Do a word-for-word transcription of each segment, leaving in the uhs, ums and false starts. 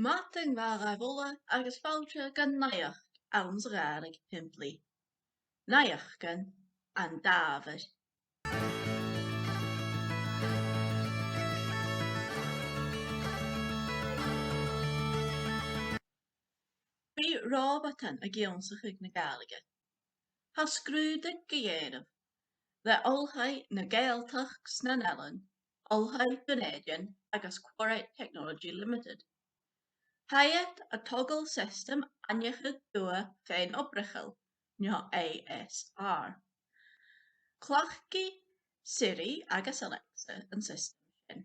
Madainn mhath dhuibh uile agus fàilte gu Naidheachdan anns a' Ghàidhlig shìmplidh. Naidheachdan an Dàmhair. Bidh Ròbòtan ag ionnsachadh na Gàidhlig. Tha sgrùdadh ga dhèanamh le Oilthigh na Gàidhealtachd 's nan Eilean, Oilthigh Dhùn Èideann agus Quaritch Technology Limited. Tha iad a' togail siostam aithneachadh dubha fèin-obrachail, no A S R. Cleachdaidh Siri agus Alexa an siostam sin.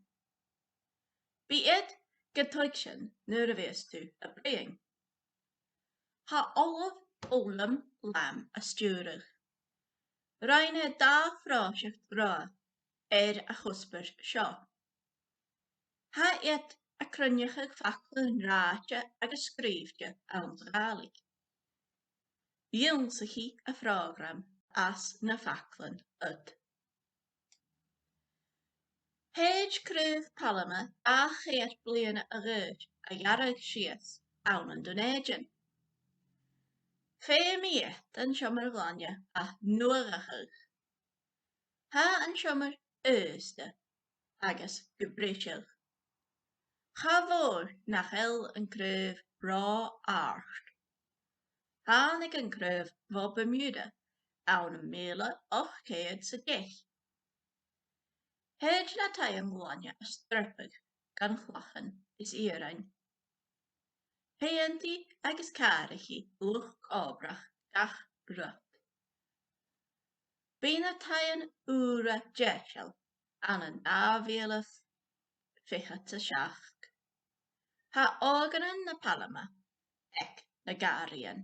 Bidh iad gad thuigsinn nuair a bhios tu a' bruidhinn. Tha Ollamh Uilleam Lamb a' stiùireadh. Rinn e dà phròiseact reòthte air a' chuspair seo. Tha iad a' cruinneachadh faclan ràite agus sgrìobhte anns a' Ghàidhlig. Ionnsaichidh a' phrògram às na faclan ud. Thèid craobh Pàlma dà cheud bliadhna a dh'aois a ghearradh sìos ann an Dùn Èideann. Feumaidh iad an seòmar-ghlainne a nuadhachadh. Tha an seòmar aosta agus gu briseadh. Cha mhòr nach eil an craobh ro àrd. Thàinig an craobh bho Bermuda ann am mìle ochd ceud 's a deich. Thèid na taighean-glainne a streapadh gun chlachan is iarainn. Peantaidh agus càraichidh luchd-obrach gach rud. Bidh na taighean ùra deiseil ann an dà mhìle fichead 's a seachd. Tha òigridh na Pàlma aig na gàrraidhean.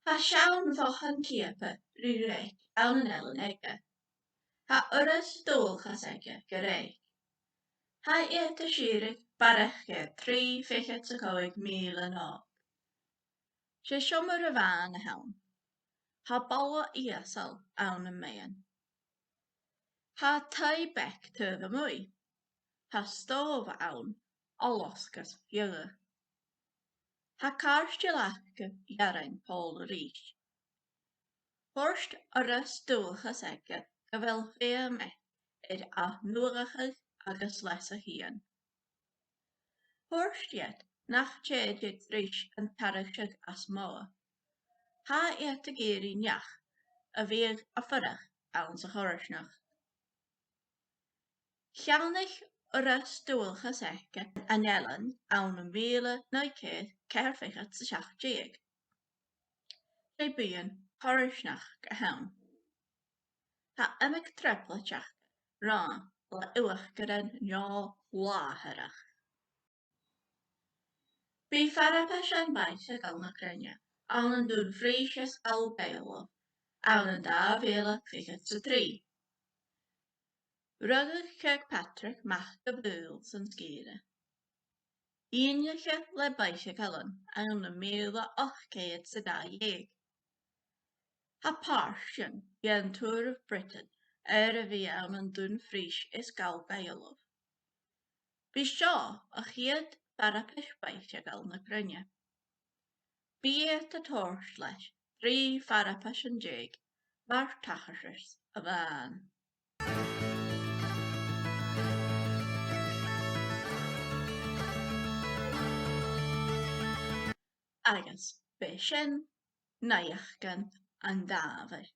Tha seann bhothan ciapaidh ri reic ann an Eilean Eige. Tha Urras Dualchas aige gu reic. Tha iad a' sireadh barrachd air trì fichead 's a còig mìle not. 'S e seòmar a-mhàin a th' ann. Tha balla ìosal ann am meadhan. Tha taigh beag taobh a-muigh. Tha stòbha ann a losgas feòil. Tha càirdeil aca iarainn, Pòl a-rithist. Thuirt Urras Dualchas aige gu bheil feum air ath-nuadhachadh agus leasachadh. Thuirt iad nach tèid iad ris an tairgseadh às motha. Tha iad ag iarraidh neach a bhiodh a' fuireach anns a' choimhearsnachd. Cheannaich Urras Dualchas aige an eilean ann am mìle naoi ceud ceithir fichead 's a seachd deug. 'S e buidheann coimhearsnachd a th' ann. Tha iomadh trioblaid aca, ron a bheil uachdarain neo-làthaireach. Bidh farpaisean baidhsagal na cruinne ann an Dùn Phrìs is Gall Gàidhealaibh ann an dà mhìle fichead 's a trì. Rugadh Cairpataic mac a' Bhaoghal san sgìre. Innleachadh e baidhsagalan ann am mìle ochd ceud 's a dà dheug. Tha pàirt dhen Tour of Britain air a bhith ann an Dùn Phrìs is Gall Gàidhealaibh. B' e seo a' chiad fharpais bhaidhsagail na cruinne. Bidh iad a' toirt leis trì farpaisean deug mar tachartas a-mhàin. Agus b' e sin Naidheachdan an Dàmhair.